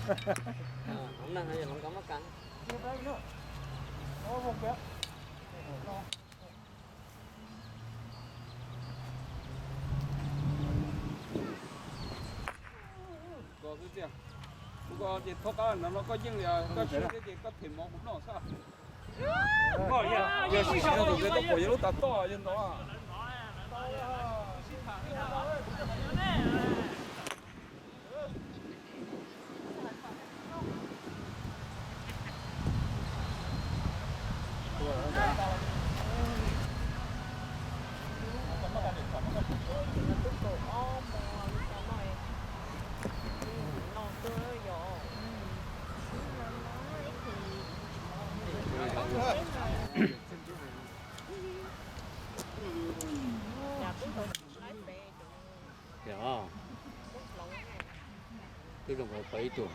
Koj xwb tiag. Kuv koj ces thoob qab no no koj yeej li koj siv thiab ces koj them mov kuv noj xwb. Yog siv no tus ntawd koj pom yog lub tas toj yog ntawd. Yog, twb zoo nkaus pawg ib tug.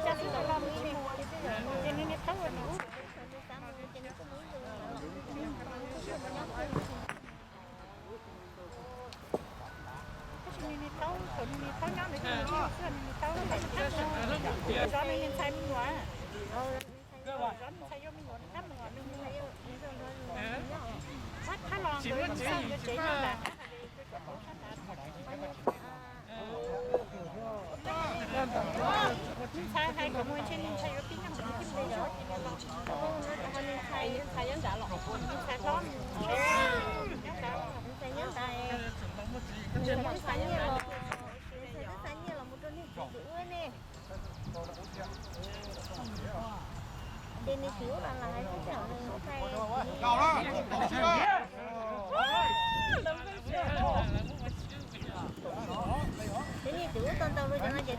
Tab sis nws niag thaub, thaum nws niag thaub nyob ntawd ces nws niag thaub nws niag thaub, zov nws niag ntxhais me nyuam, zov nws ntxhais yuav me nyuam nws tab mus nws niag, thab los nkawd yuav tsev nyob ntawd. Nws ntxhais hais kom mus ntshe nws ntxhais yuav pib nyob ntawd nws thiaj mus zuj zus ces nws los, nws ntxhais, nws ntxhais nyob ntawd, nws ntxhais hlob nyob ntawd. Xa nyiaj los, xa nyiaj los mus rau niag txiv ub ne. Ces niag txiv ub los los hais xwb, nws hais, ces niag txiv ub tau ntau rau cov no ces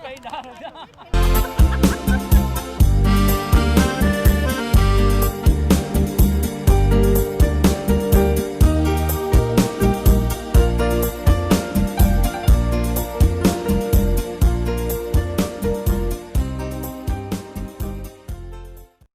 tej zaum